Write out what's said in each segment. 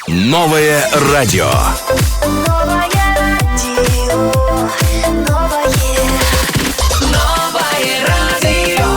Новое радио. Новое радио, новое, новое радио.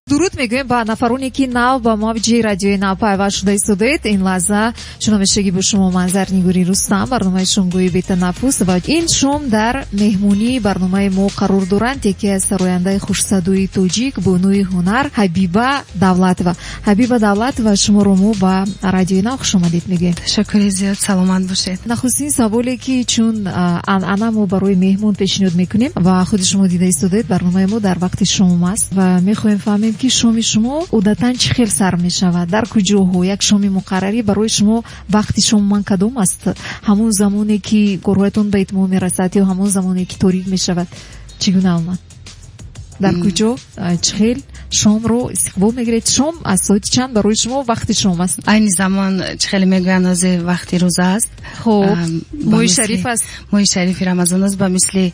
Дуруд мегӯем ба нафароне, ки нав ба мавҷи радиои Нав пайваст шуда истодаед. Ин лаҳза, чун ҳамешагӣ, бо шумо ман, Зарнигори Рустам, барномаи шомгоҳи бетанаффус, ва ин шом дар меҳмонии барномаи мо қарор доранд яке аз сарояндаи хушсадои тоҷик, бонуи ҳунар Ҳабиба Давлатова. Ҳабиба Давлатова, шуморо мо ба радиои Нав хушомадед мегӯем. Ташаккури зиёд, саломат бошед. Нахустин саволе, ки чун анъана мо барои меҳмон пешниҳод мекунем, ва худи шумо дида истодаед, барномаи мо дар вақти шом аст, ва мехоҳем фаҳмем, ки шоми шумо одатан чӣ хел сар мешавад, дар куҷоҳо, як шоми муқаррарӣ барои шумо вақти шом кадом аст? Ҳамон замоне, ки корҳоятон ба итмом мерасад, ё ҳамон замоне, ки торик мешавад? Чӣ гуна омад, дар куҷо, чӣ хел шомро истиқбол мегиред? Шом аз соати чанд барои шумо вақти шом аст? Айни замон, чӣ хеле мегӯянд, ҳозир вақти рӯза аст. Хуб, моҳи шариф аст. Моҳи шарифи Рамазон аст. Ба мисли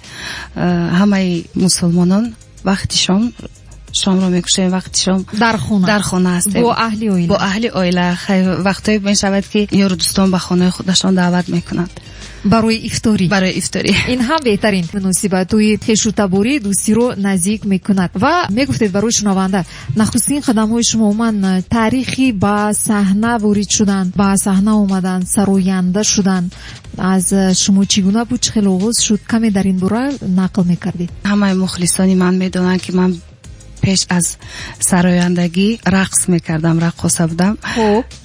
ҳамаи мусулмонон вақти шом шомро мекушоем, вақти шом. Дар хона? Дар хона ҳастем. Бо аҳли оила? Бо аҳли оила. Вақтҳое мешавад, ки ёру дӯстон ба хонаи худашон даъват мекунанд. Барои ифторӣ? Барои ифторӣ. Ин ҳам беҳтарин муносибатҳои хешу таборӣ, дӯстиро наздик мекунад. Ва мегуфтед барои шунаванда, нахустин қадамҳои шумо, умуман таърихи ба саҳна ворид шудан, ба саҳна омадан, сароянда шудан аз шумо чӣ гуна буд, чӣ хел оғоз шуд? Каме дар ин бора нақл мекардед. Ҳамаи мухлисони ман медонанд, ки ман пеш аз сарояндагӣ рақс мекардам, раққоса будам.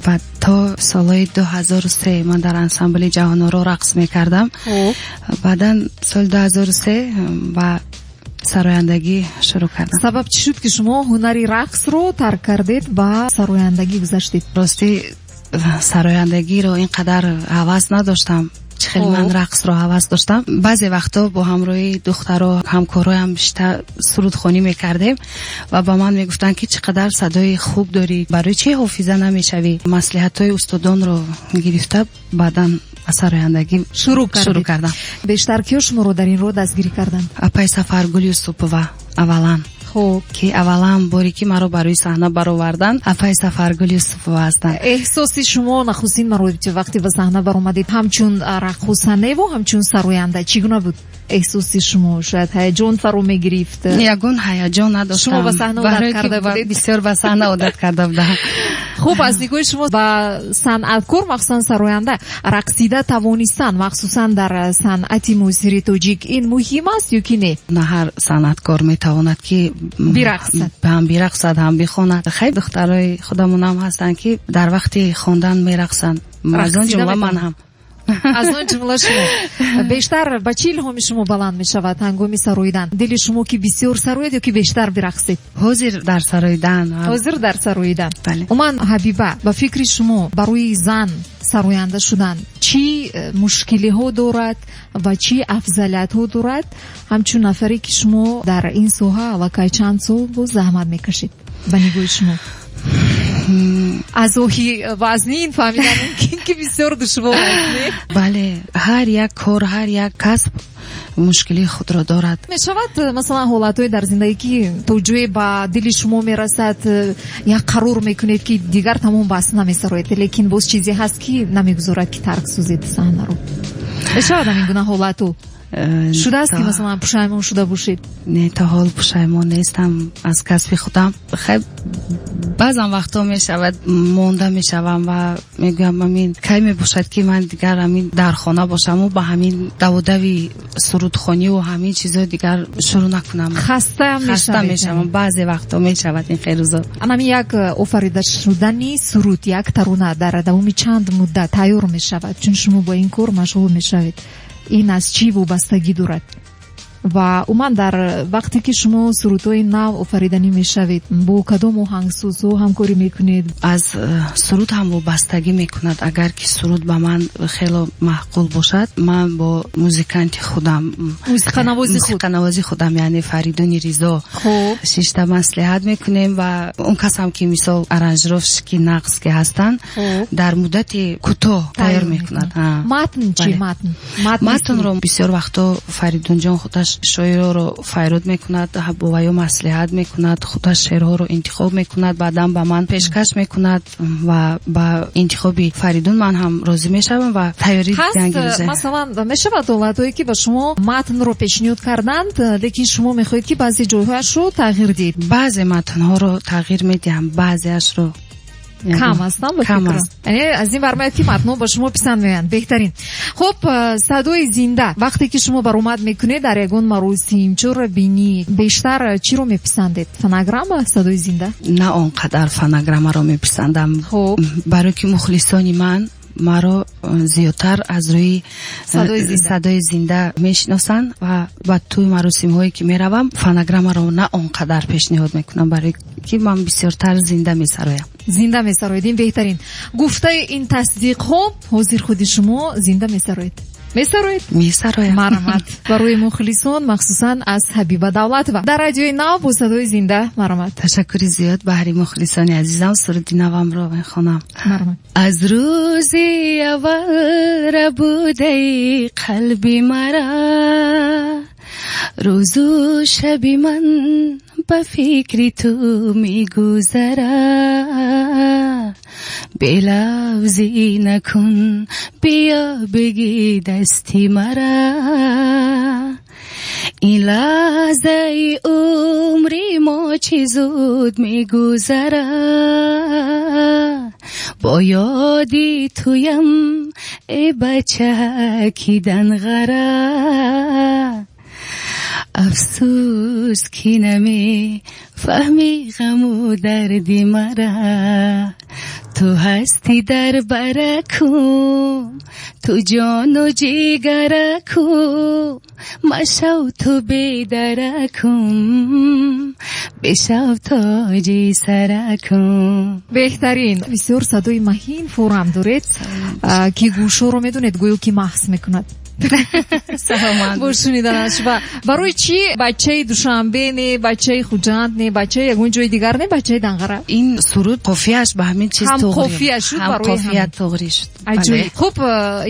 Ва то солҳои 2003 ман дар ансамбли Ҷаҳоноро рақс мекардам. Баъдан соли 2003 ба сарояндагӣ шурӯъ кардам. Сабаб чӣ шуд, ки шумо ҳунари рақсро тарк кардед, ба сарояндагӣ гузаштед? Ростӣ, сарояндагиро ин қадар ҳавас надоштам, чӣ хеле ман рақсро ҳавас доштам. Баъзе вақтҳо бо ҳамроҳии духтаро, ҳамкороям бишта сурудхонӣ мекардем ва ба ман мегуфтанд, ки чӣ қадар садои хуб дорӣ, барои чӣ ҳофиза намешавӣ? Маслиҳатҳои устодонро гирифта, баъдан ба сарояндагӣ шурӯъ шурӯъ кардам. Бештар киё шуморо дар ин роҳ дастгирӣ карданд? Апаи Сафаргул Юсупова аввалан. Ки аввалан боре ки маро ба рӯи саҳна бароварданд, апаи Сафаргул Юсупова ҳастанд. Эҳсоси шумо нахустин маротиба, вақте ба саҳна баромадед, ҳамчун раққосаневу ҳамчун сароянда, чӣ гуна буд эҳсоси шумо? Шояд ҳаяҷон фаро мегирифт? Ягон ҳаяҷон надоштам. Шумо ба саҳна одат карда будед? Бисёр ба саҳна одат карда будам. Хуб, аз нигоҳи шумо, ба санъаткор, махсусан сароянда, рақсида тавонистан, махсусан дар санъати муосири тоҷик, ин муҳим аст ё ки не? На ҳар санъаткор метавонад, ки бирақсад. Ҳам бирақсад, ҳам бихонад. Хеле духтарои худамонам ҳастанд, ки дар вақти хондан мерақсанд, аз он ҷумла ман ҳам. Аз он ҷумла шумо. Бештар ба чӣ илҳоми шумо баланд мешавад ҳангоми сароидан? Дили шумо, ки бисёр сароед ё ки бештар бирақсед? Ҳозир дар сароидан. Ҳозир дар сароидан. Бале. Умуман, Ҳабиба, ба фикри шумо, барои зан сароянда шудан чӣ мушкилиҳо дорад ва чӣ афзалиятҳо дорад, ҳамчун нафаре, ки шумо дар ин соҳа аллакай чанд сол боз заҳмат мекашед, ба нигоҳи шумо? Аз оҳи вазнин фаҳмидан мумкин, ки бисёр душвор аст, не? Бале, ҳар як кор, ҳар як касб мушкилии худро дорад. Мешавад, масалан, ҳолатҳое дар зиндагӣ, ки то ҷое ба дили шумо мерасад, як қарор мекунед, ки дигар тамом, бас, намесароед, лекин боз чизе ҳаст, ки намегузорад, ки тарк созед саҳнаро? Мешавад ҳамин гуна ҳолату? Шудааст, ки масалан пушаймон шуда бошед? Не, то ҳол пушаймон нестам аз касби худам. Хай, баъзан вақтҳо мешавад, монда мешавам ва мегӯям, ҳамин кай мебошад, ки ман дигар ҳамин дар хона бошаму ба ҳамин давудави сурудхониву ҳамин чизҳои дигар шурӯъ накунам. Хаста? Хаста мешавам. Баъзе вақтҳо мешавад ин хел рӯзо. Анами як офарида шудани суруд, як тарона дар давоми чанд муддат тайёр мешавад, чун шумо бо ин кор машғул мешавед? Ин аз чӣ вобастагӣ дорад? Ва умуман, дар вақте ки шумо сурудҳои нав офариданӣ мешавед, бо кадом оҳангсозҳо ҳамкорӣ мекунед? Аз суруд ҳам вобастагӣ мекунад. Агар ки суруд ба ман хело маъқул бошад, ман бо музиканти худам, мусиқанавози худ, мусиқанавози худам, яъне Фаридуни Ризо, шишта маслиҳат мекунем ва он касам, ки мисол аранжировщики нағз ки ҳастанд, дар муддати кӯтоҳ тайёр мекунад. Матн чӣ? Матн? Матнро бисёр вақтҳо Фаридунҷон худаш Шоироро файрод мекунад, бо ваё маслиҳат мекунад, худаш шеърҳоро интихоб мекунад, баъдан ба ман пешкаш мекунад ва ба интихоби Фаридун ман ҳам розӣ мешавам ва тайёрӣ ҳаст. Масалан, мешавад ҳолатҳое, ки ба шумо матнро пешниҳод карданд, лекин шумо мехоҳед, ки баъзе ҷойҳояшро тағйир диҳед? Баъзе матнҳоро тағйир медиҳам, баъзеашро кам аст, на? Кам аст. Яъне аз ин бармеояд, ки матнҳо ба шумо писанд меоянд. Беҳтарин. Хуб, садои зинда. Вақте ки шумо баромад мекунед дар ягон маросим, чорабинӣ, бештар чиро меписандед? Фонограмма, садои зинда? На он қадар фонограммаро меписандам. Хуб. Барои ки мухлисони ман маро зиёдтар аз рӯи садои зинда мешиносанд ва ба тӯи маросимҳое ки меравам, фонограммаро на он қадар пешниҳод мекунам, барои ки ман бисёртар зинда месароям. Зинда месароед, ин беҳтарин. Гуфтаи ин тасдиқҳо, ҳозир худи шумо зинда месароед. Месароед? Месароям. Марҳамат. Барои мухлисон, махсусан аз Ҳабиба Давлатова. Дар радиои Нав бо садои зинда. Марҳамат. Ташаккури зиёд баҳри мухлисони азизам, суруди навамро мехонам. Марҳамат. Аз рӯзи аввал рабудаи қалби мара, рӯзу шаби ман ба фикри ту мегузара. Белавзӣ накун, биё бигӣ дасти мара. Ин лаҳзаи умри мо чӣ зуд мегузара. Бо ёди туям, э бача, ки данғара. Афсӯс, ки намефаҳми ғаму дарди мара. Ту ҳастӣ дар баракум, ту ҷону ҷигаракум, машав ту бедаракум, бишав тоҷи саракум. Беҳтарин. Бисёр садои маҳин форам доред, ки гӯшҳоро медонед, гӯё ки маҳз мекунад. Саломат. Бо шуниданаш. Ва барои чӣ бачаи Душанбе не, бачаи Хуҷанд не, бачаи ягон ҷои дигар не, бачаи Данғара? Ин суруд қофияш ба ҳамин чиз ҳам туғри. Қофия шуд ҳам барои қофия ҳамин. Туғри шуд. Аҷоиб. Хуб,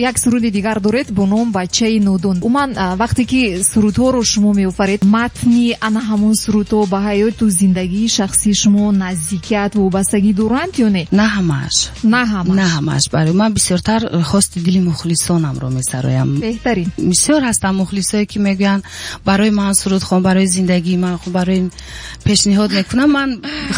як суруди дигар доред бо ном Бачаи нодон. Умуман, вақте ки сурудҳоро шумо меофаред, матни ана ҳамон сурудҳо ба ҳаёту зиндагии шахсии шумо наздикият, вобастагӣ доранд ё не? На ҳамааш. На ҳамааш. На ҳамааш. Барои ман бисёртар хости дили мухлисонамро месароям. Беҳтарин. Бисёр ҳастанд мухлисое, ки мегӯянд, барои ман суруд хон, барои зиндагии ман хон, барои пешниҳод мекунам. Ман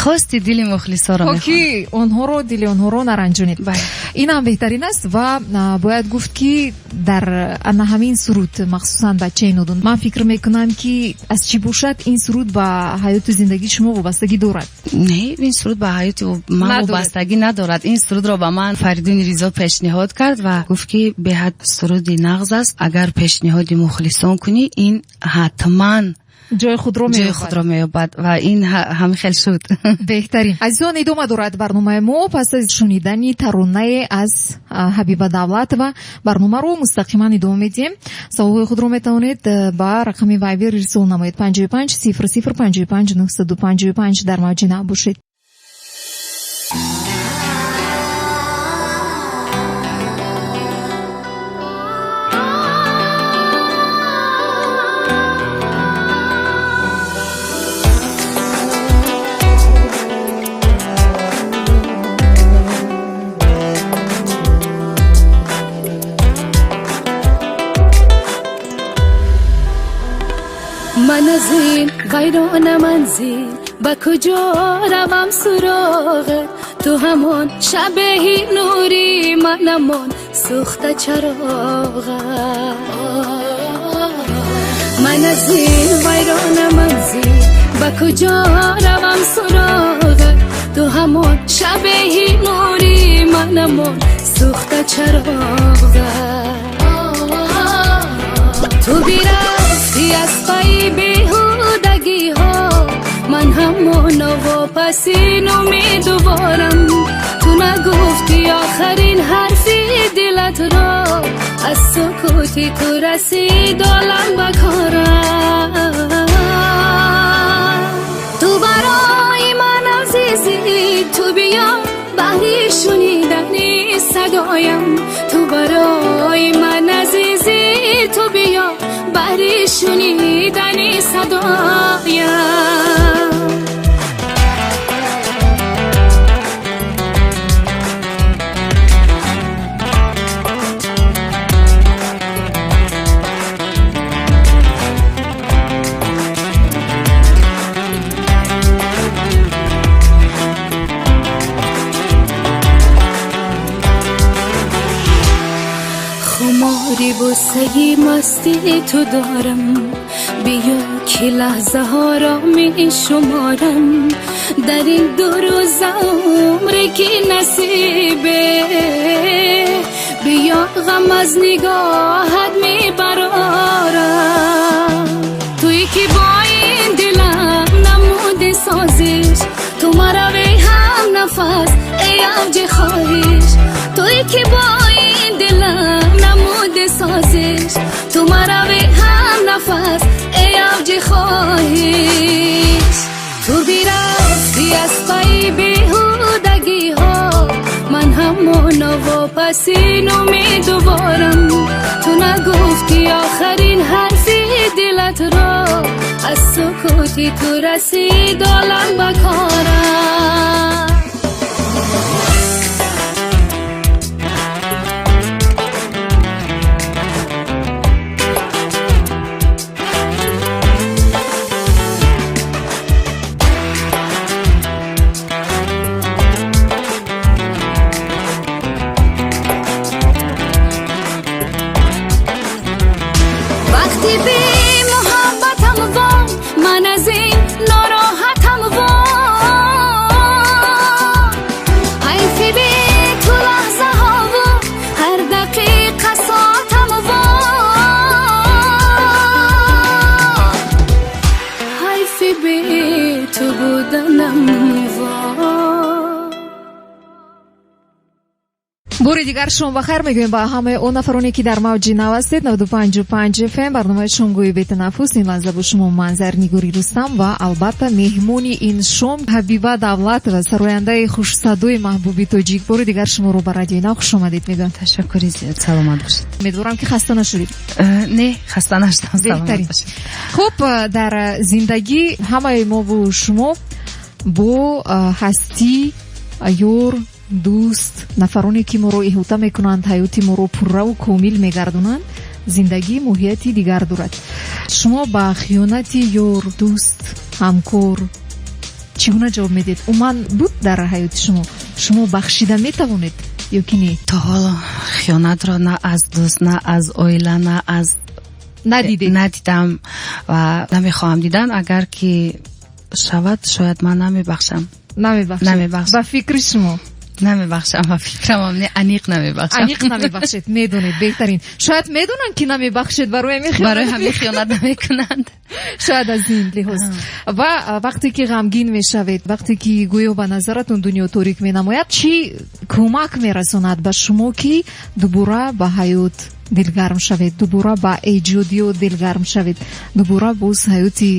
хости дили мухлисоро мехонам. Ки онҳоро, дили онҳоро наранҷонед. Бале. Ин ҳам беҳтарин аст ва бояд гуфт, ки дар ана ҳамин суруд, махсусан Бачаи нодон, ман фикр мекунам, ки аз чӣ бошад ин суруд ба ҳаёту зиндагии шумо вобастагӣ дорад? Не, ин суруд ба ҳаёти ман Надорад. вобастагӣ надорад. Ин сурудро ба ман Фаридун Ризо пешниҳод кард ва гуфт, ки беҳад суруди нағз аст. Агар пешниҳоди мухлисон кунӣ, ин ҳатман ҷои худро ҷои меёбад. худро меёбад ва ин ҳам хел шуд. Беҳтарин. Азизон, идома дорад барномаи мо. Пас аз шунидани таронае аз Ҳабиба Давлатова барномаро мустақиман идома медиҳем. Саволҳои худро метавонед ба рақами Вайбер ирсол намоед: 55 00 55 955. Дар мавҷи Нав бошед. Ман аз ин вайрона манзил ба куҷо равам суроғат? Ту ҳамон шабеҳи нури манамон сӯхта чароғат. Ман аз ин вайрона манзил ба куҷо равам суроғат? Ту ҳамон шабеҳи нури манамон сӯхта чароғат. Ту бирафтӣ аз пайи беҳудагиҳо, ман ҳамоно вопасин умедворам. Ту нагуфтӣ охарин ҳарфи дилатро, аз сукути ту расид олам ба корам. Ту барои ман азизӣ, ту биё баҳри шунидани садоям. Ту барои ман азизӣ, ту биё Баҳри шунидани садоям. Хумори бӯсаи масти ту дорам, биё ки лаҳзаҳоро мешуморам. Дар ин ду рӯза умре ки насибе, биё ғам аз нигоҳат мебарорам. Туе ки бо ин дилам намуди созиш, ту марави ҳам нафас, эй авҷи хоҳиш. Туе ки бо ин дилам намуди созиш, ту марави ҳам нафас, эй авҷи хоҳиш. Ту бирафтӣ аз пайи беҳудагиҳо, ман ҳамоно вопасин умедворам. Ту нагуфтӣ охарин ҳарфи дилатро, аз сукути ту расид олам ба корам. Вақти бемуҳаббатам вой, ман аз ин нороҳатам вой. Ҳайфи бе ту лаҳзаҳову ҳар дақиқа соатам вой. Ҳайфи бе ту буданам вой. Бори дигар шом бахайр мегӯем ба ҳамаи он нафароне, ки дар мавҷи нав ҳастед. 95,5 FM, барномаи шомгоҳи бетанаффус. Ин лаҳза бо шумо ман Зарнигори Рустам ва албатта меҳмони ин шом Ҳабиба Давлатова, сарояндаи хушсадои маҳбуби тоҷик. Бори дигар шуморо ба радиои нав хуш омадед мегӯям. Ташаккури зиёд, саломат бошед. Умедворам, ки хаста нашудед. Не, хаста нашудам, саломат Беҳтарин. бошед. Хуб, дар зиндагӣ ҳамаи мову шумо бо ҳастӣ, ёр, дӯст, нафароне ки моро иҳота мекунанд, ҳаёти моро пурраву комил мегардонанд, зиндагӣ моҳияти дигар дорад. Шумо ба хиёнати ёр, дӯст, ҳамкор чӣ гуна ҷавоб медиҳед? Умуман буд дар ҳаёти шумо? Шумо бахшида метавонед ё ки не? То ҳоло хиёнатро на аз дӯст, на аз оила, на аз надидед? Надидам ва намехоҳам дидан. Агар ки шавад, шояд ман намебахшам. Намебахшед? Намебахшам. Ба фикри шумо? Намебахшам, ба фикрамам не, аниқ намебахшам. Аниқ намебахшед, медонед, беҳтарин. Шояд медонанд, ки намебахшед, барои ҳамин хиёнат барои ҳамин хиёнат намекунанд. Шояд аз ин лиҳоз. Ва вақте ки ғамгин мешавед, вақте ки гӯё ба назаратон дунё торик менамояд, чӣ кӯмак мерасонад ба шумо, ки дубора ба ҳаёт дилгарм шавед, дубора ба эҷодиёт дилгарм шавед, дубора боз ҳаёти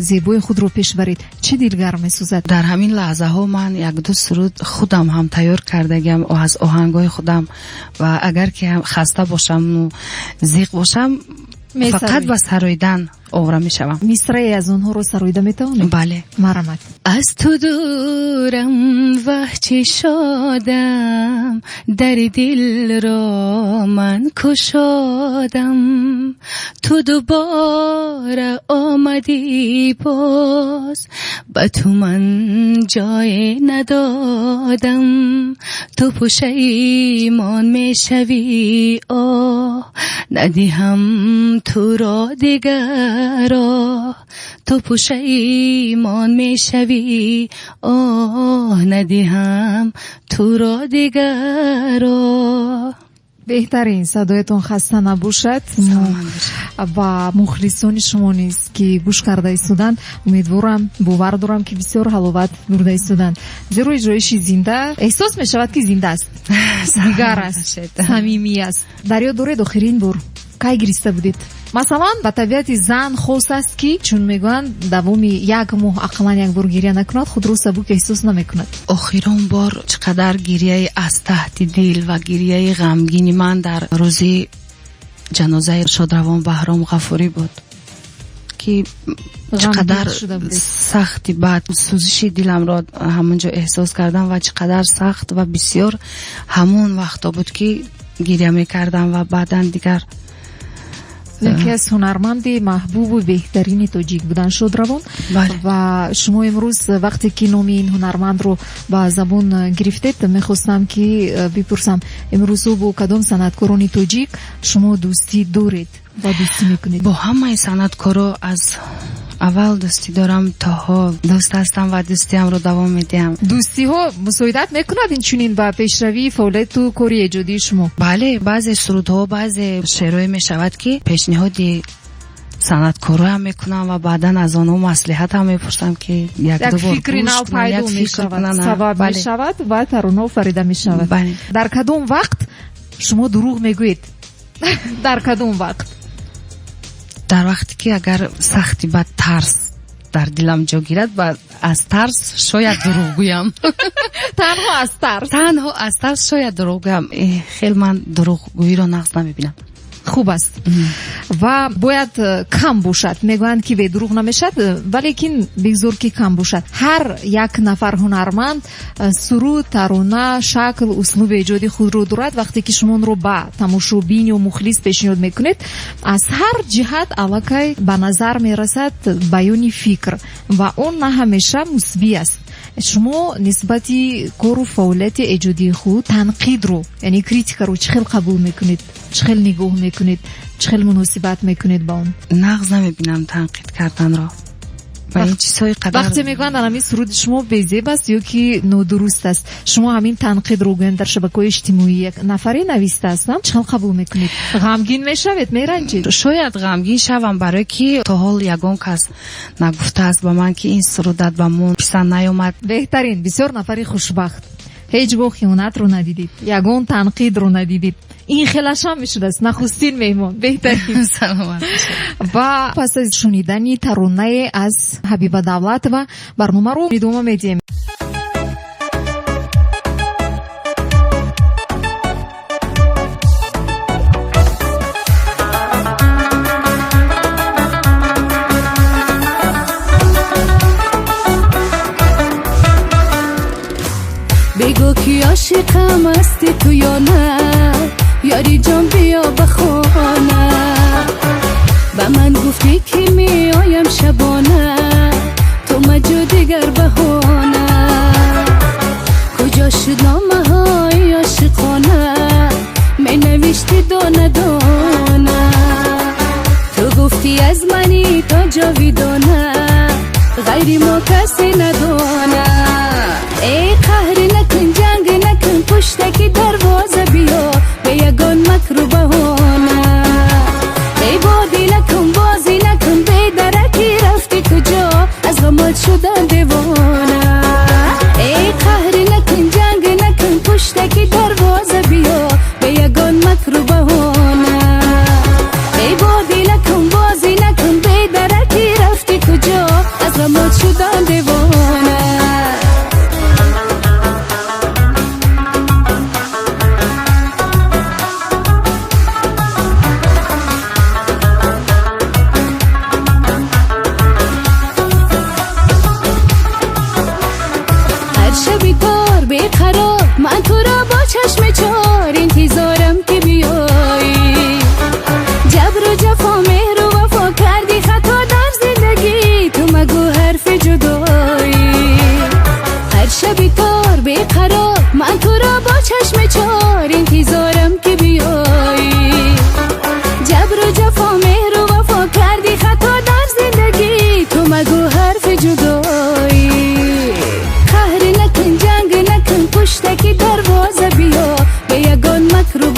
зебои худро пеш баред? Чӣ дилгарм месозад? Дар ҳамин лаҳзаҳо ман як-ду суруд худам ҳам тайёр кардагиам аз оҳангҳои худам, ва агар ки ҳам хаста бошаму зиқ бошам, Месароед. фақат ба сароидан овора мешавам. Мисрае аз онҳоро сароида метавонед? Бале. Марҳамат. Аз ту дурам, ваҳ чӣ шодам, дари дилро ман кушодам. Ту дубора омадӣ боз, ба ту ман ҷое надодам. Ту пушаймон мешавӣ, оҳ, надиҳам туро дигаро. Ту пушаймон мешавӣ, оҳ, надиҳам туро дигаро. Беҳтарин, садоятон хаста набошад. Саломат бошед. Ва мухлисони шумо низ, ки гӯш карда истоданд, умедворам, бовар дорам, ки бисёр ҳаловат бурда истоданд, зеро иҷроиши зинда эҳсос мешавад, ки зинда аст, дигар аст, самимӣ аст. Дар ёд доред, охирин бор кай гириста будед? Масалан, ба табиати зан хос аст, ки чун мегӯянд, давоми як моҳ ақаллан як бор гиря накунад, худро сабук эҳсос намекунад. Охирон бор чӣ қадар гирияи аз таҳти дил ва гирияи ғамгини ман дар рӯзи Ҷанозаи шодравон Баҳром Ғафурӣ буд, ки чӣ қадар сахти бад сӯзиши диламро ҳамон ҷо эҳсос кардам ва чӣ қадар сахт ва бисёр ҳамон вақто буд, ки гиря мекардам ва баъдан дигар. Яке аз ҳунарманди маҳбубу беҳтарини тоҷик будан шодравон. Ва шумо имрӯз вақте ки номи ин ҳунармандро ба забон гирифтед, мехостам ки бипурсам, имрӯзҳо бо кадом санъаткорони тоҷик шумо дӯстӣ доред ва дӯстӣ мекунед? Бо ҳамаи санъаткоро аз аввал дӯстӣ дорам, то ҳол дӯст ҳастам ва дӯстиамро давом медиҳам. Дӯстиҳо мусоидат мекунад инчунин ба пешравии фаъолияту кори эҷодии шумо? Бале, баъзе сурудҳо, баъзе шеърҳое мешавад, ки пешниҳоди санъаткороам мекунам ва баъдан аз онҳо маслиҳатам мепурсам, ки як як фикри нав пайдо мешавад, сабаб мешавад ва таронао офарида мешавад. Дар кадом вақт шумо дурӯғ мегӯед? Дар кадом вақт? Дар вақте ки агар сахти бад тарс дар дилам ҷо гирад, ба аз тарс шояд дурӯғ гӯям. Танҳо аз тарс? Танҳо аз тарс шояд дурӯғ гӯям. Хел ман дурӯғгӯиро нағз намебинам. Хуб аст ва бояд кам бошад. Мегӯянд, ки бедурӯғ намешавад, валекин бигзор ки кам бошад. Ҳар як нафар ҳунарманд суруд, тарона, шакл, услуби эҷоди худро дорад. Вақте ки шумо онро ба тамошобин ё мухлис пешниҳод мекунед, аз ҳар ҷиҳат аллакай ба назар мерасад баёни фикр ва он на ҳамеша мусбӣ аст. Шумо нисбати кору фаъолияти эҷодии худ танқидро, яъне критикаро чӣ хел қабул мекунед, чӣ хел нигоҳ мекунед, чӣ хел муносибат мекунед ба он? Нағз намебинам танқид карданро ва ин чизҳои қадар. Вақте мегӯянд, ҳамин суруди шумо безеб аст ё ки нодуруст аст, шумо ҳамин танқидро гӯянд дар шабакаҳои иҷтимоӣ як нафаре навистааст, чӣ хел қабул мекунед? Ғамгин мешавед, меранҷед? Шояд ғамгин шавам, барое ки то ҳол ягон кас нагуфтааст ба ман, ки ин сурудат ба мо писанд наёмад. Беҳтарин, бисёр нафари хушбахт. Ҳеҷ гоҳ хиёнатро надидид, ягон танқидро надидид. Ин хелашам мешудааст нахустин меҳмон, беҳтарин. Саломат. Ва пас аз шунидани таронае аз Ҳабиба Давлатова барномаро идома медиҳем. Бигӯ, ки ошиқам ҳасти ту ё на, ёри ҷон, биё ба хона. Ба ман гуфтӣ, ки меоям шабона, ту маҷӯ дигар баҳона. Куҷо шуд номаҳои ошиқона, менавиштӣ дона дона? Ту гуфтӣ, аз мани то ҷовидона, ғайри мо касе надона. Эй, қаҳр накун, ҷанг накун, пуштаки дарвоза биё, бе ягон макру баҳона. Эй, бодӣ накун, бозӣ накун, бедаракӣ рафтӣ куҷо? Аз ғамот шудам девона. Эй, қаҳр накун, ҷанг накун, пуштаки дарвоза биё, бе ягон макру баҳона. Эй, бодӣ накун, бозӣ накун, бедаракӣ рафтӣ куҷо? Аз ғамот шудам девона. Ҳар шаби тор беқарор ман туро бо чашми чор интизорам, ки биёӣ. Ҷабру ҷафо, меҳру вафо кардӣ хато дар зиндагӣ, ту магӯ ҳарфи ҷудоӣ. Ҳар шаби тор беқарор ман туро бо чашми чор интизорам, ки биёӣ. Ҷабру ҷафо, меҳру вафо кардӣ хато дар зиндагӣ, ту магӯ ҳарфи ҷудоӣ. Қаҳр накун, ҷанг накун, пуштаки дарвоза биё, бе ягон макру.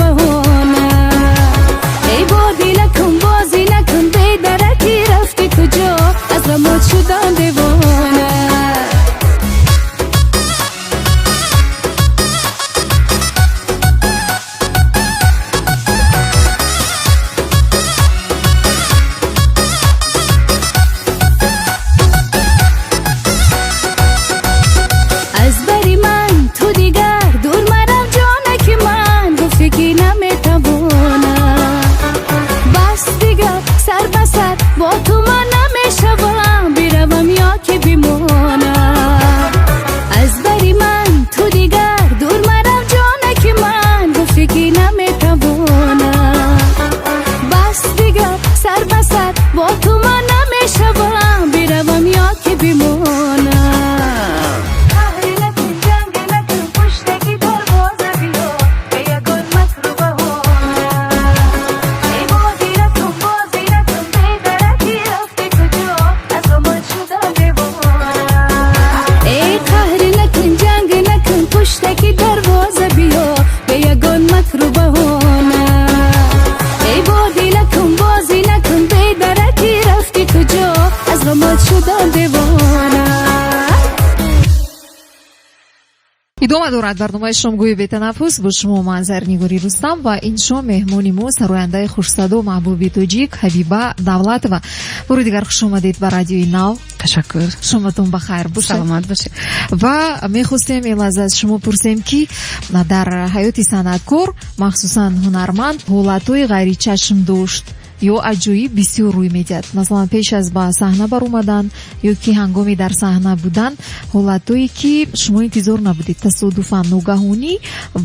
Идома дорад барномаи шомгоҳи бетанаффус. Бо шумо ман Зарнигори Рустам ва ин шом меҳмони мо сарояндаи хушсадо, маҳбуби тоҷик Ҳабиба Давлатова. Бори дигар хуш омадед ба радиои Нав. Ташаккур. Шоматон ба хайр бошад. Саломат бошед. Ва мехостем ин лаҳза аз шумо пурсем, ки дар ҳаёти санъаткор, махсусан ҳунарманд, ҳолатҳои ғайричашмдошт ё аҷоиб бисёр рӯй медиҳад. Масалан, пеш аз ба саҳна баромадан ё ки ҳангоми дар саҳна будан, ҳолатҳое ки шумо интизор набудед, тасодуфан, ногаҳонӣ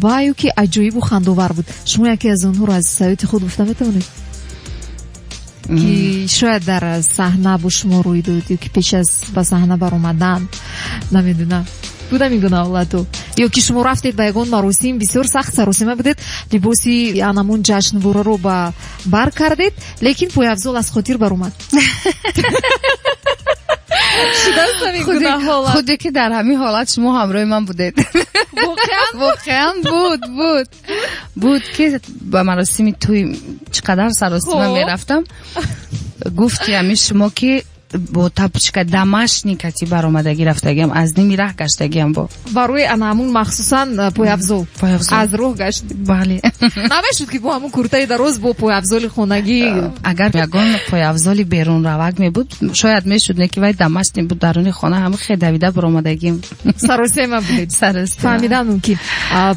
ва ё ки аҷоибу хандовар буд. Шумо яке аз онҳоро аз ҳаёти худ гуфта метавонед, ки шояд дар саҳна бо шумо рӯй дод ё ки пеш аз ба саҳна баромадан, намедонам, буда ин гуна ҳолату, ё ки шумо рафтед ба ягон маросим, бисёр сахт саросима будед, либоси анамун ҷашнвораро ба бар кардед, лекин пойафзол аз хотир баромад? Шудааст ҳамин гуна ҳолат? Худе ки дар ҳамин ҳолат шумо ҳамроҳи ман будед. Воқеан? Воқеан буд, ки ба маросими тӯй чӣ қадар саросима мерафтам. Гуфти ҳамин шумо, ки бо тапочка домашний кати баромадагӣ рафтагиам, аз ними раҳ гаштагиам бо Барои ана ҳамун махсусан пойафзол пойафзол. аз роҳ гашт? Бале. Намешуд, ки бо ҳамун куртаи дароз, бо пойафзоли хонагӣ? Агар ягон пойафзоли берунравак мебуд, шояд мешуд, не ки вай домашний буд, даруни хона ҳама хе давида баромадагим. Саросема будед. Саросема. Фаҳмидан мумкин.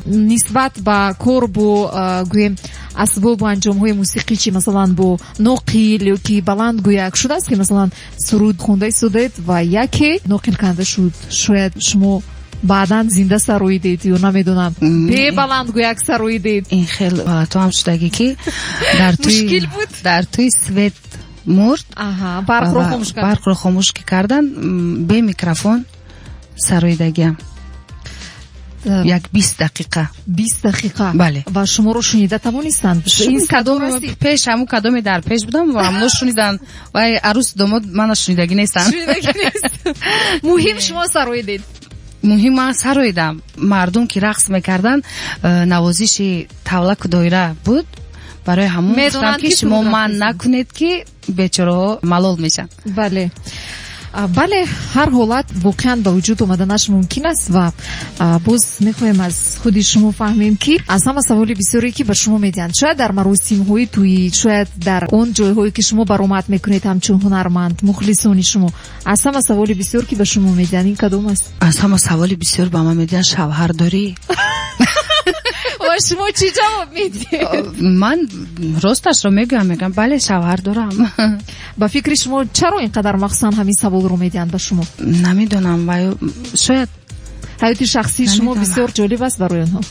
Нисбат ба кор бо, гӯем, асбобу анҷомҳои мусиқӣ чи, масалан, бо ноқил ё ки баландгӯяк, шудааст, ки масалан суруд хонда истодед ва яке ноқил канда шуд, шояд шумо баъдан зинда сароидед ё намедонам, бе баландгӯяк сароидед? Ин хел ҳолатҳо ҳам шудагӣ, ки дар тӯи Мушкил буд? Дар тӯи свет мурд. Аҳа, барқро хомӯш кард. Барқро хомӯш ки кардан, бе микрофон сароидагиам як 20 дақиқа. 20 дақиқа? Бале. Ва шуморо шунида тавонистанд? Ин кадом пеш, ҳамун кадоме дар пеш будам ва ҳамно шуниданд. Вай арӯс, домод мана шунидагӣ нестанд. Шунидагӣ нест, муҳим шумо сароидед. Муҳим ман сароидам. Мардум ки рақс мекарданд, навозиши тавлаку доира буд, барои ҳамун гуфтам, Медонанд, ки ки шумо суруд ман рафтед. накунед, ки бечораҳо малол мешаванд. Бале, ҳар ҳолат воқеан ба вуҷуд омаданаш мумкин аст. Ва боз мехоҳем аз худи шумо фаҳмем, ки аз ҳама саволи бисёре, ки ба шумо медиҳанд, шояд дар маросимҳои тӯӣ, шояд дар он ҷойҳое, ки шумо баромад мекунед ҳамчун ҳунарманд, мухлисони шумо аз ҳама саволи бисёр, ки ба шумо медиҳанд, ин кадом аст? Аз ҳама саволи бисёр ба ман медиҳанд: шавҳар дорӣ? Ва шумо чӣ ҷавоб медиҳед? Ман росташро мегӯям, мегӯям: бале, шавҳар дорам. Ба фикри шумо, чаро ин қадар махсусан ҳамин саволро медиҳанд ба шумо? Намедонам, вай шояд Ҳаёти шахсии шумо Намедонам. бисёр ҷолиб аст барои онҳо.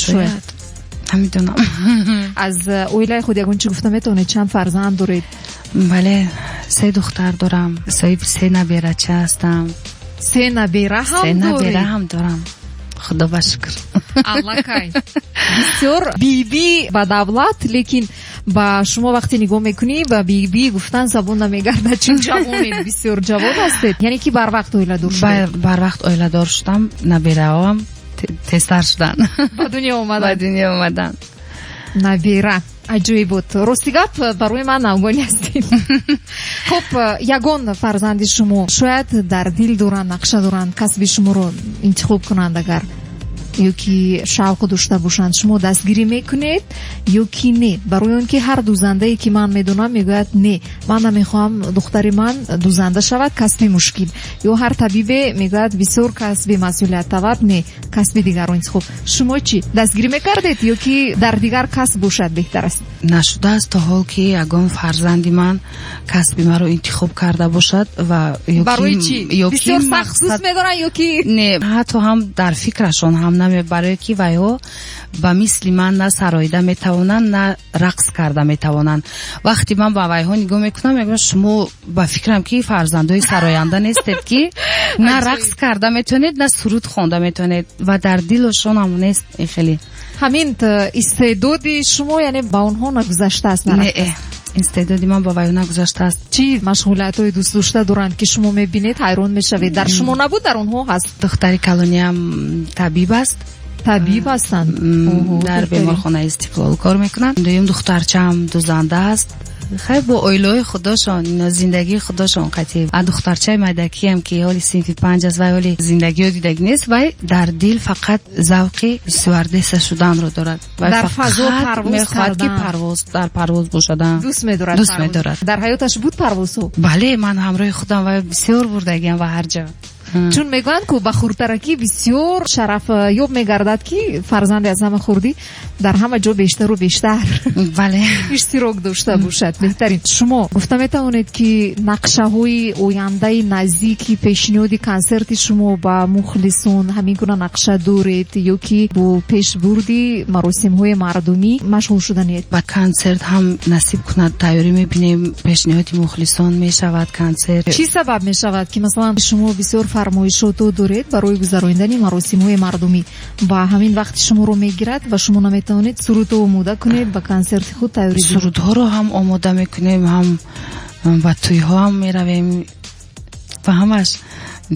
Шояд, намедонам. Аз оилаи худ ягон чӣ гуфта метавонед? Чанд фарзанд доред? Бале, се духтар дорам, соҳиби се наберача ҳастам. Се набера ҳам Се набера доред? ҳам дорам, худо ба шукр. Аллакай бисёр биби ба давлат, лекин ба шумо вақте нигоҳ мекунӣ, ба биби гуфтан забон намегардад, чун ҷавонед, бисёр ҷавон ҳастед. Яъне ки барвақт оиладор шудед? Барвақт оиладор шудам, набераҳоам тезтар шуданд. Ба дунё Ба омаданд. дунё омаданд. Набера, аҷоиб буд. Рости гап, барои ман навгонӣ ҳастед. Хуб, ягон фарзанди шумо шояд дар дил доранд, нақша доранд касби шуморо интихоб кунанд, агар ё ки шавқ дошта бошанд, шумо дастгирӣ мекунед ё ки не? Барои он ки ҳар дӯзандае, ки ман медонам, мегӯяд: не, ман намехоҳам духтари ман дӯзанда шавад, касби мушкил. Ё ҳар табибе мегӯяд: бисёр касби масъулиятталаб, не, касби дигарро интихоб. Шумо чӣ, дастгирӣ мекардед ё ки дар дигар касб бошад беҳтар аст? Нашудааст то ҳол, ки ягон фарзанди ман касби маро интихоб карда бошад ва ё ки Барои чӣ? ё ки Бисёр сахт дӯст медоранд ё ки Не, ҳатто ҳам дар фикрашон ҳам наме, барое ки вайҳо ба мисли ман на сароида метавонанд, на рақс карда метавонанд. Вақте ман ба вайҳо нигоҳ мекунам, мегӯям: шумо ба фикрам, ки фарзандои сароянда нестед, ки на рақс карда метавонед, на суруд хонда метавонед, ва дар дилошонам нест ин хеле. Ҳамин истеъдоди шумо, яъне, ба онҳо нагузаштааст, Не, истеъдоди ман ба вайҳо нагузаштааст. Чӣ машғулиятҳои дӯстдошта доранд, ки шумо мебинед, ҳайрон мешавед, дар шумо набуд, дар онҳо ҳаст? Духтари калониам табиб аст. Табиб ҳастанд. Дар беморхонаи Истиқлол кор мекунанд. Дуюм духтарчаам дузанда аст. Хай, бо оилаҳои худошон, зиндагии худошон қатъи. А духтарчаи майдакиам, ки ҳоли синфи панҷ аст, вай ҳоли зиндагиё дидагӣ нест, вай дар дил фақат завқи стюардесса шуданро дорад. Вай дар фазо парвоз мехоҳад, ки парвоз, дар парвоз бошад. Дӯст медорад. Дӯст медорад. Дар ҳаёташ буд парвозҳо? Бале, ман ҳамроҳи худам вай бисёр бурдагиам ва ҳар ҷо. Чун мегӯянд, ку ба хурдтаракӣ бисёр шараф ёб мегардад, ки фарзанде аз ҳама хурдӣ дар ҳама ҷо бештару бештар иштирок дошта бошад. Беҳтарин. Шумо гуфта метавонед, ки нақшаҳои ояндаи наздики пешниҳоди консерти шумо ба мухлисон, ҳамин гуна нақша доред ё ки бо пешбурди маросимҳои мардумӣ машғул шуданед? Ба консерт ҳам насиб кунад, тайёрӣ мебинем, пешниҳоди мухлисон мешавад консерт. Чӣ сабаб мешавад, ки масалан шумо бисёр фармоишото доред барои гузаронидани маросимҳои мардумӣ ва ҳамин вақти шуморо мегирад ва шумо наметавонед сурудҳо омода кунед, ба консерти худ тайёрӣ дидед? Сурудҳоро ҳам омода мекунем, ҳам ба тӯйҳо ҳам меравем, ба ҳамаш,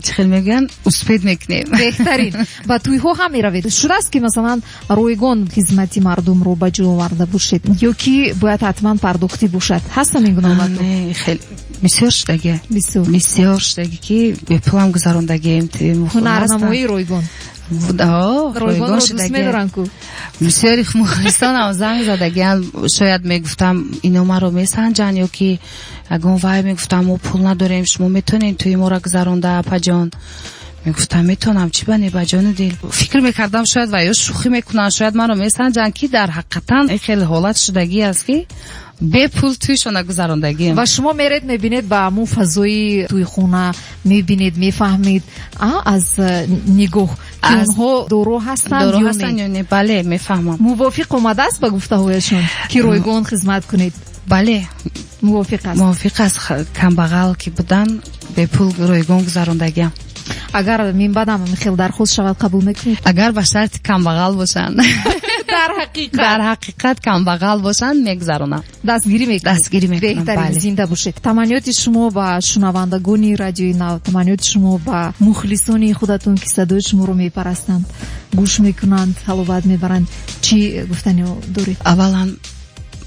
чӣ хел мегӯянд, успеть мекунем. Беҳтарин. Ба тӯйҳо ҳам меравед. Шудааст, ки масалан ройгон хизмати мардумро ба ҷо оварда бошед ё ки бояд ҳатман пардохтӣ бошад? Ҳаст ҳамин гуна ҳолатҳо? Не, хеле бисёр шудагӣ. Бисёр. Бисёр шудагӣ, ки бепулам гузарондагием. Ҳунарнамоии ройгон. Ройгонро дӯст медоранд ку. Бисёри мухлисонам занг задагианд, шояд мегуфтам, ино маро месанҷанд ё ки ягон вай, мегуфтам, мо пул надорем, шумо метавонед тӯи моро гузаронда, апаҷон? Мегуфтам, метавонам, чӣ ба не, ба ҷону дил. Фикр мекардам, шояд ва ё шӯхӣ мекунанд, шояд маро месанҷанд, ки дар ҳақиқатан хеле ҳолат шудагӣ аст, ки бепул тӯйшона гузарондагием. Ва шумо меред, мебинед, ба ҳамун фазои тӯйхона мебинед, мефаҳмед аз нигоҳ, ки онҳо доро ҳастанд доро ё ҳастанд не? Ё не, бале, мефаҳмам. Мувофиқ омадааст ба гуфтаҳояшон, ки ройгон хизмат кунед? Бале. Мувофиқ аст. Мувофиқ аст. Камбағал ки будан, бепул ройгон гузарондагиам. Агар минбаъдам хел дархост шавад, қабул мекунед? Агар ба шарти камбағал бошанд. Дар ҳақиқат. Дар ҳақиқат камбағал бошанд, мегузаронам. Дастгирӣ мекунед. Дастгирӣ мекунам. Беҳтарин. Бале. Зинда бошед. Таманниёти шумо ба шунавандагони Радиои Нав, таманниёти шумо ба мухлисони худатон, ки садои шуморо мепарастанд, гӯш мекунанд, ҳаловат мебаранд, чӣ гуфтаниё доред? Аввалан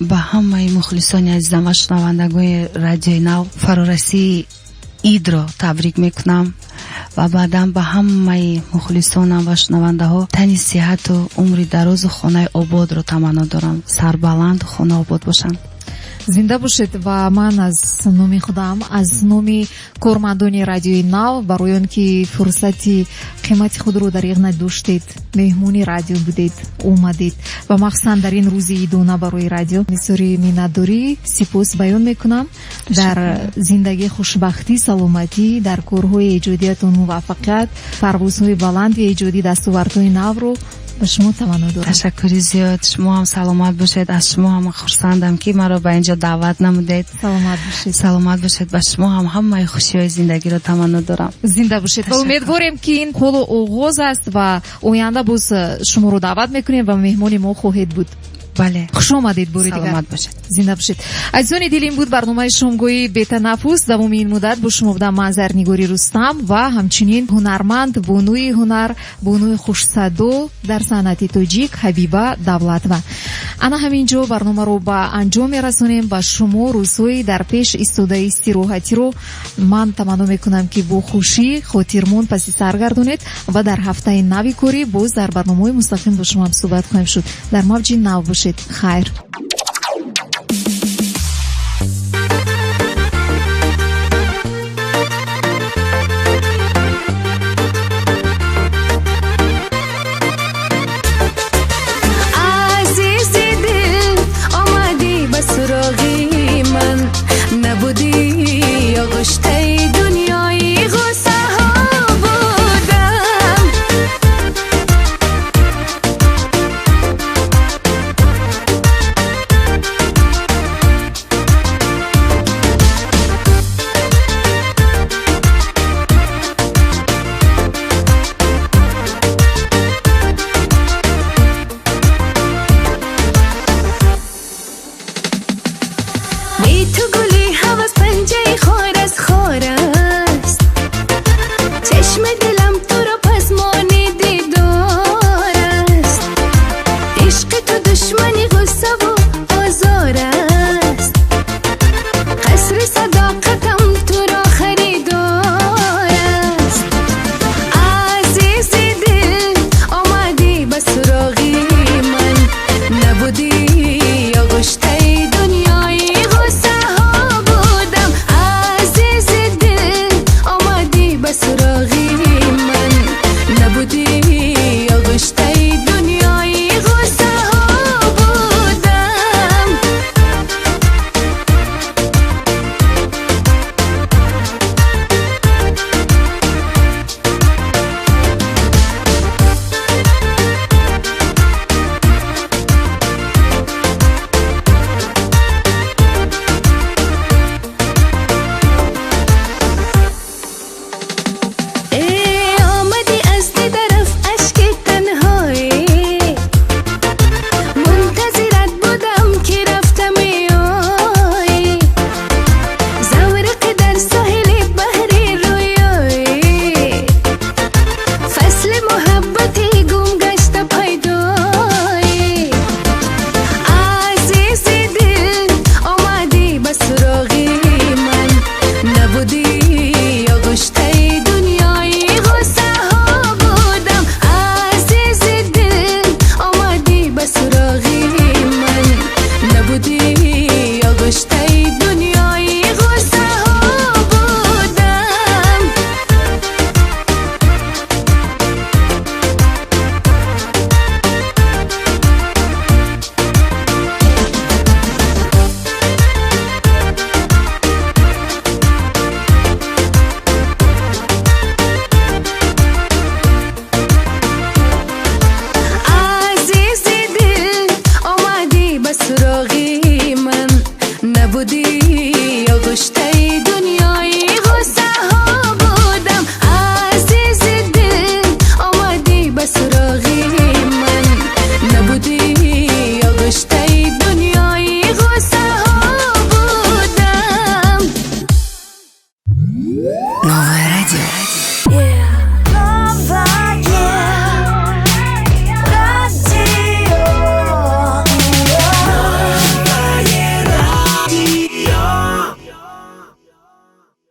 ба ҳамаи мухлисони азизам ва шунавандагони Радиои Нав фарорасии идро табрик мекунам ва баъдан ба ҳамаи мухлисонам ва шунавандаҳо тани сиҳату умри дарозу хонаи ободро таманно дорам. Сарбаланду хонаобод бошанд. Зинда бошед. Ва ман аз номи худам, аз номи кормандони Радиои Нав, барои он ки фурсати қимати худро дариғ надоштед, меҳмони радио будед, омадед ва махсусан дар ин рӯзи идона барои радио бисёри миннатдорӣ, сипос баён мекунам. Дар зиндагӣ хушбахтӣ, саломатӣ, дар корҳои эҷодиятон муваффақият, парвозҳои баланди эҷодӣ, дастовардҳои навро ба шумо таманно дорам. Ташаккури зиёд. Шумо ҳам саломат бошед. Аз шумо ҳам хурсандам, ки маро ба инҷо даъват намудед. Саломат бошед. Саломат бошед. Ба шумо ҳам ҳамаи хушиҳои зиндагиро таманно дорам. Зинда бошед. Ва умедворем, ки ин ҳоло оғоз аст ва оянда боз шуморо даъват мекунем ва меҳмони мо хоҳед буд. Бале. Хуш омадед бори дигар. Саломат бошед. Зинда бошед. Азизони дил, ин буд барномаи шомгоҳии бетанаффус. Давоми ин муддат бо шумо будам ман, Зарнигори Рустам, ва ҳамчунин ҳунарманд, бонуи ҳунар, бонуи хушсадо дар санъати тоҷик Ҳабиба Давлатова. Ана ҳамин ҷо барномаро ба анҷом мерасонем. Ба шумо рӯзҳои дар пеш истодаи истироҳатиро ман таманно мекунам, ки бо хушӣ хотирмон паси сар гардонед ва дар ҳафтаи нави корӣ боз дар барномаҳои мустақим бо шумо ҳам суҳбат хоҳем шуд. Дар мавҷи нав бошед. Хайр. Азизи дил, омадӣ ба суроғи ман, набудӣ оғуштаи дунёи ғуссаҳо будам. Душмани ғуссаву озорам.